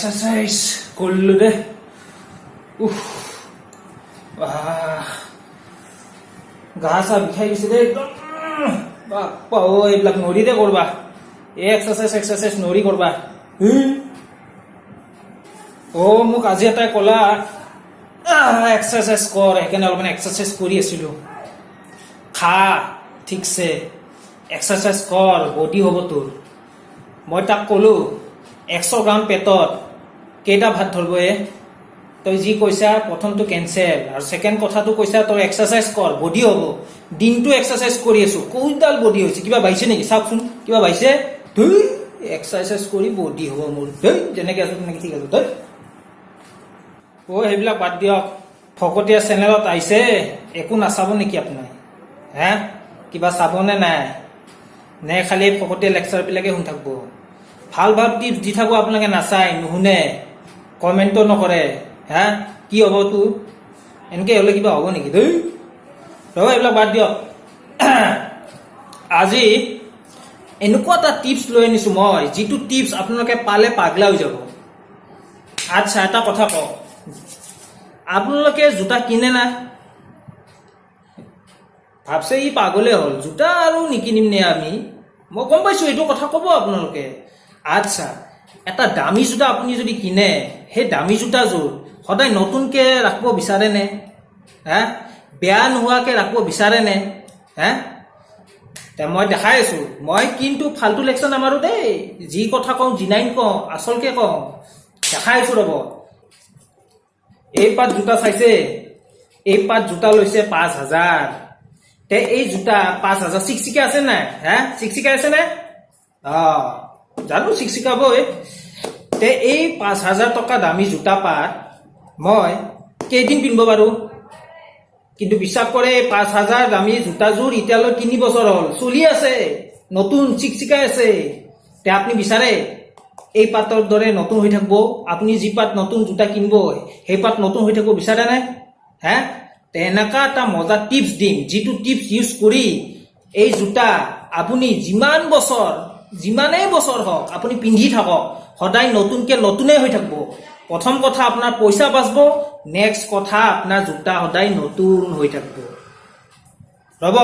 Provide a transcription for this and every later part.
Exercise কৰিলো দে। উফ, আহ, গা চা বিষাই গৈছে দেই একদম। বাপ্পা অ, এইবিলাক নৰি দে কৰবা। এই এক্সাৰচাইজ এক্সাৰচাইজ নৰি কৰবা। অ, মোক আজি এটাই ক'লা, এক্সাৰচাইজ কৰ। সেইকাৰণে অলপমান এক্সাৰচাইজ কৰি আছিলো। খা ঠিকছে, এক্সাৰচাইজ কৰ, বডি হ'ব তোৰ। মই তাক ক'লো, 100 গ্ৰাম পেটত কেইটা ভাত ধৰিব? এ তই যি কৈছা, প্ৰথমটো কেঞ্চেল আৰু ছেকেণ্ড কথাটো কৈছা, তই এক্সাৰচাইজ কৰ, বডি হ'ব। দিনটো এক্সাৰচাইজ কৰি আছো, কোনডাল বডি হৈছে? কিবা বাঢ়িছে নেকি চাওকচোন, কিবা বাঢ়িছে? ধুই, এক্সাৰচাইজ কৰি বডি হ'ব মোৰ? ধুই, যেনেকে আছো তেনেকে ঠিক আছো। ধুই। অ, সেইবিলাক বাদ দিয়ক। ফকতীয়া চেনেলত আহিছে, একো নাচাব নেকি আপোনাৰ? হে, কিবা চাবনে নাই, নে খালি ফকতীয়া লেকচাৰবিলাকে শুনি থাকিব? ভাল ভাল টিপছ দি থাকো, আপোনালোকে নাচায়, নুশুনে, কমেণ্টো নকৰে। হা, কি হ'ব তোৰ? এনেকে হ'লে কিবা হ'ব নেকি? ধুই, ৰ'ব, এইবিলাক বাদ দিয়ক। আজি এনেকুৱা এটা টিপছ লৈ আনিছো মই, যিটো টিপছ আপোনালোকে পালে পাগলা হৈ যাব। আচ্ছা, এটা কথা কওঁ, আপোনালোকে জোতা কিনে না? ভাবছে ই পাগলে হ'ল, জোতা আৰু নিকিনিম নে আমি? মই গম পাইছো এইটো কথা ক'ব আপোনালোকে। আচ্ছা, এটা দামী জোতা আপুনি যদি কিনে, সেই দামী জোতাযোৰ সদায় নতুনকে ৰাখিব বিচাৰেনে? হা, বেয়া নোহোৱাকে ৰাখিব বিচাৰেনে? হা, তে মই দেখাই আছো। মই কিন্তু ফাল্টু লেকচাৰ নামাৰো দেই। যি কথা কওঁ জিনাইন কওঁ, আচলকে কওঁ। দেখাই আছো, ৰ'ব। এই পাত জোতা চাইছে? এই পাত জোতা লৈছে 5,000। তে এই জোতা 5,000 চিকচিকা আছে নাই? হা, চিকচিকা আছে নাই? অ, জানো চিকচিকাবই। তে এই 5,000 টকা দামী জোতা পাত মই কেইদিন পিন্ধিব পাৰো? কিন্তু বিশ্বাস কৰে, এই 5,000 দামী জোতাযোৰ এতিয়ালৈ 3 বছৰ হ'ল, চলি আছে, নতুন চিকচিকাই আছে। তে আপুনি বিচাৰে এই পাতৰ দৰে নতুন হৈ থাকিব? আপুনি যি পাত নতুন জোতা কিনিব, সেই পাত নতুন হৈ থাকিব বিচাৰে নাই? হে, তে এনেকুৱা এটা মজা টিপছ দিম, যিটো টিপছ ইউজ কৰি এই জোতা আপুনি যিমান বছৰ, যিমানেই বছৰ হওক, আপুনি পিন্ধি থাকক, সদায় নতুনকে নতুনেই হৈ থাকিব। প্ৰথম কথা, আপোনাৰ পইচা বাচিব। নেক্সট কথা, আপোনাৰ জোতা সদায় নতুন হৈ থাকিব। ৰ'ব,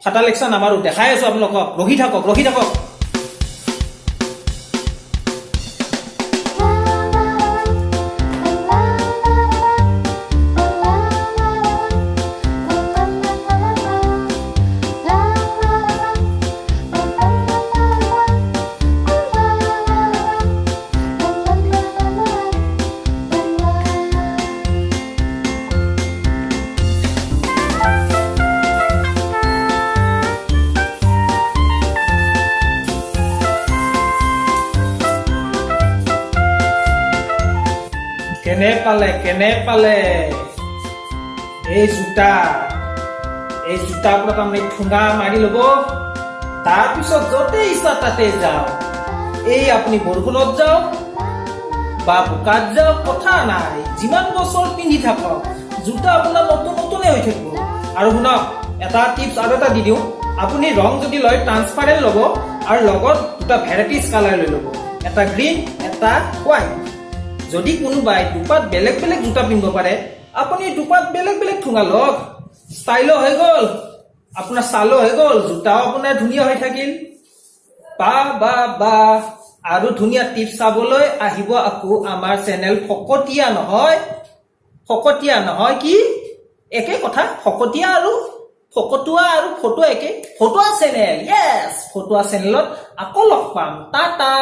ফাটা লেকচাৰ নামাৰো, দেখাই আছো আপোনালোকক। ৰখি থাকক, ৰখি থাকক। কেনে পালে, কেনে পালে এই জোতা? এই জোতাৰ পৰা আপুনি ঠুঙা মাৰি ল'ব, তাৰপিছত য'তে ইচ্ছা তাতে যাওক। এই আপুনি বৰষুণত যাওক বা বোকাত যাওক, কথা নাই। যিমান বছৰ পিন্ধি থাকক, জোতা আপোনাৰ নতুন নতুনে হৈ থাকিব। আৰু শুনক, এটা টিপছ আৰু এটা দি দিওঁ। আপুনি ৰং যদি লয়, ট্ৰান্সপাৰেণ্ট ল'ব আৰু লগত দুটা ভেৰাইটিজ কালাৰ লৈ ল'ব, এটা গ্ৰীণ, এটা হোৱাইট। যদি কোনোবাই দুপাত বেলেগ বেলেগ জোতা পিন্ধিব পাৰে, আপুনি দুপাত বেলেগ বেলেগ ঠুঙা লওক। ষ্টাইলো হৈ গ'ল আপোনাৰ, চালো হৈ গ'ল, জোতাও আপোনাৰ ধুনীয়া হৈ থাকিল। বা বা বা, আৰু ধুনীয়া টিপছ চাবলৈ আহিব আকৌ আমাৰ চেনেল ফকতীয়া নহয়, ফকতীয়া নহয়, কি একে কথা, ফকতীয়া আৰু ফকতুৱা আৰু ফটোৱা একে, ফটোৱা চেনেল। য়েছ, ফটোৱা চেনেলত আকৌ লগ পাম। টাটা।